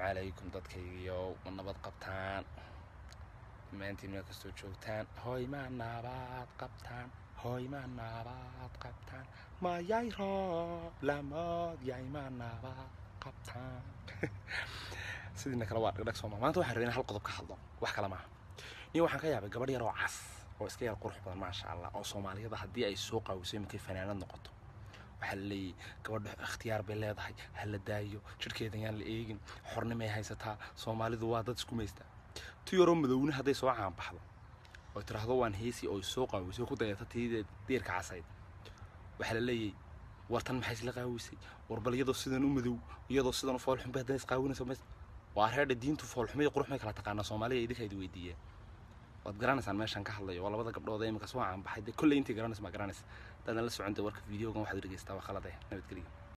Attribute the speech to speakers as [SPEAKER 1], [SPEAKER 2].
[SPEAKER 1] Calaykum dadkaygiyo, ma nabad qabtaan dhammaantiin meel kastoo joogtaan? Hoy, ma nabad qabtaan? Hoy, ma nabad qabtaan? Mayay roob lamood yay, ma nabad qabtaan? Sidiina kale waa dhagdhag sooma. Maanta waxaan rabay in hal qodob ka hadlo, wax kale maaha. Nin waxaan ka yaabay gabadh yar oo cas oo iska yar qurux badan, maasha Allah, oo Soomaaliyada haddii ay soo qaawiso iminkay fanaanad noqoto, waxaa la leeyahy gabadha ikhtiyaar bay leedahay, ha la daayo, jidhkeeda yaan la eegin, xornimay haysataa. Soomaalidu waa dad isku maysta. Tu yaroo madowna hadday soo caanbaxdo oo tiraahdo waan heesi oo soo qaawisay, ku dayata tii diirka casayd, waxaa la leeyahy war tan maxay isla qaawisay? War bal iyadoo sidan u madow, iyadoo sidan u foolxun bay haddana isqaawinaysa. Mays waa reedha diintu foolxumo iyo qurux may kala taqaanaa? Soomaaliya idinka idi weydiiyeen, waad garanaysaan meeshaan ka hadlayo. Waa labada gabdhood ee imika soo caanbaxay. Dee kolley intii garanaysa baa garanaysa. Haddaadan la soconta warka videogan waxaad dhegeystaa waa khalade. Nabadgelyo.